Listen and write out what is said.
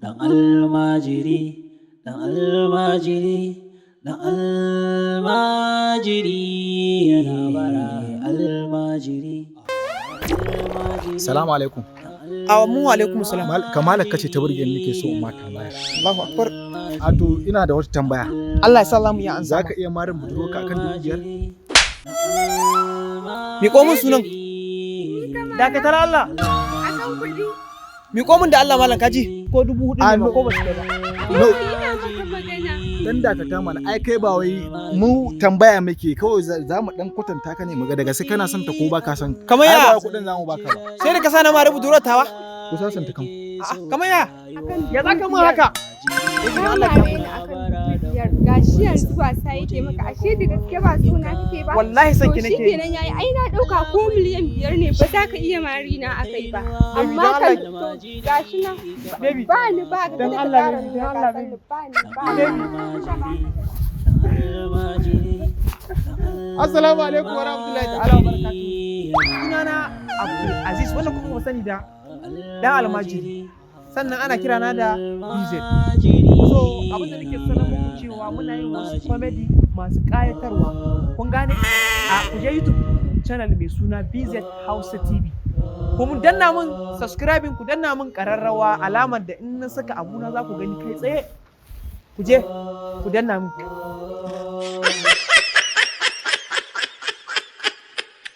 Dan almajiri, dan almajiri, dan almajiri yana bara, almajiri. Salamu alaikum. Awa mu alaikum salam. Kamalar kace ta burge ni, nake so in ma tambaya. Allahu akbar. A to, ina da wata tambaya. Allah ya sa za mu iya ansa. Za ka iya marin budurwarka akan 5,000? Miƙo min sunan. Dakatar Allah. Akan kuɗi. Miƙo min da Allah, malam, kaji. Ko 4,000 Ah, ne ma no. ko ba su kai ba. No, Ina maka magana. Dan dakata mana, ai kai ba wai mu tambaya muke kawai, za mu dan kwatanta ka ne mu ga daga sai kana son ta ko baka son. Kamar Ai ya? ba wai kuɗin za mu baka ba. Sai da ka sa na mari budurwar tawa. Ku sasanta kanku. A'a, kamar ya? Akan Ya za ka min haka? Ka mare ni akan 5,000. Gashi yanzu wasa yake maka. Ashe da gaske ba suna kake ba. Wallahi son ki To nake. shikenan yayi, ai na ɗauka ko 5 miliyan ne ba za ka iya mari na akai ba. Amma dan ka Allah. to gashi nan. Baby. Ba ni ba ka Dan kada ka Allah, ƙara baby, nuna dan ka Allah, san ni baby. ba ni ba ni. Assalamu alaikum wa rahmatullahi ta'ala wa barakatuh. Sunana Abdul Aziz, wannan kuma ba sani da dan almajiri. Sannan ana kirana da BZ. So abin da nake sanar muku cewa muna yin wasu comedy masu ƙayatarwa. Kun gane? A ku je YouTube channel mai suna BZ Hausa TV. Ku mun danna mun subscribing, ku danna mun ƙararrawa, alamar da in na saka abuna za ku gani kai tsaye. Ku je ku danna mun.